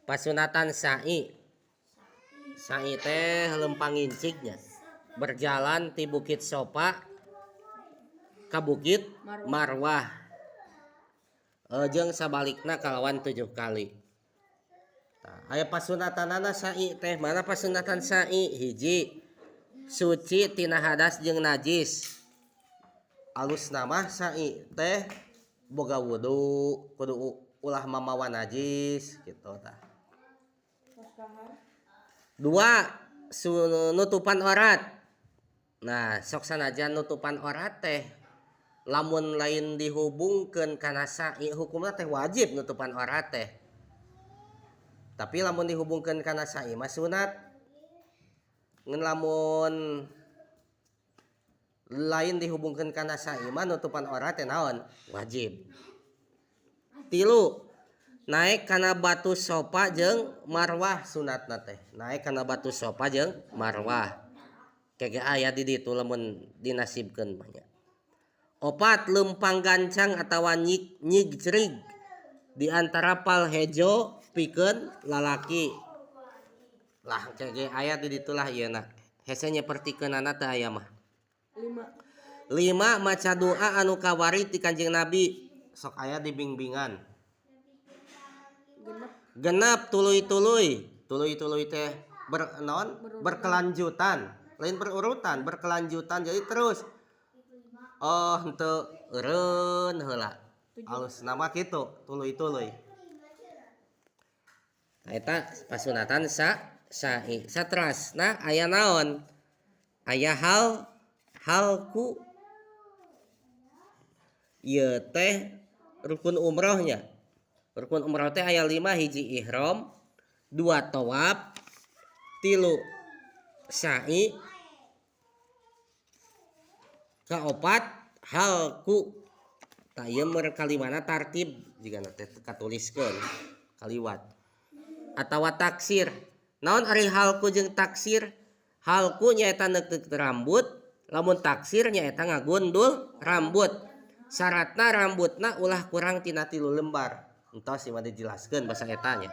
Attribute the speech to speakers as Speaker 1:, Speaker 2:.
Speaker 1: Pasunatan sa'i. Sa'i teh lempang ngincignya. Berjalan ti Bukit Sofa ka Bukit Marwah. Jeung sabalikna kalawan 7 kali. Tah, aya pasunatanana sa'i teh. Mana pasunatan sa'i? Hiji, suci tina hadas jeung najis. Alusna mah sa'i teh boga wudu, kudu ulah mamawa najis gitu tah. Dua, nutupan orat. Nah, sok sanajan nutupan orat teh lamun lain dihubungkeun kana sa'i hukumna teh wajib nutupan orat teh. Tapi lamun dihubungkeun kana sa'i mah sunat. Ngan lamun lain dihubungkeun kana sa'i mah nutupan orat teh naon? Wajib. Tilu, naik kana batu Sofa jeung Marwah sunatna teh. Naik kana batu Sofa jeung Marwah. Kege aya di ditu lamun dinasibkeun mah nya. Opat, lempang gancang atawa nyigcrig di antara pal hejo pikeun lalaki. Lah kege aya di ditu lah ieu na. Hese nyepertikeunana teh aya mah.
Speaker 2: 5.
Speaker 1: 5, maca doa anu kawari ti Kanjeng Nabi. Sok aya di bimbingan.
Speaker 2: Genep.
Speaker 1: Genep tuluy-tuluy. Tuluy-tuluy teh naon? Berkelanjutan. Lain berurutan, berkelanjutan. Jadi terus. Oh, henteu eureun heula. Alus nama kitu, tuluy-tuluy. Nah, eta pasunatan sa'i. Satrasna aya naon? Aya halku. Ieu teh rukun umrohnya. Rukun umroh teh aya 5, hiji ihram, 2 tawaf, 3 sa'i, kaopat halku. Tah ieu meur kalimana tartib jigana teh katuliskeun kaliwat. Atawa taksir. Naon ari halku jeung taksir? Halku nyaeta neukeut rambut, lamun taksir nyaeta ngagundul rambut. Syaratna rambutna ulah kurang tina 3 lembar. Entos sih mah dijelaskeun basa eta nya.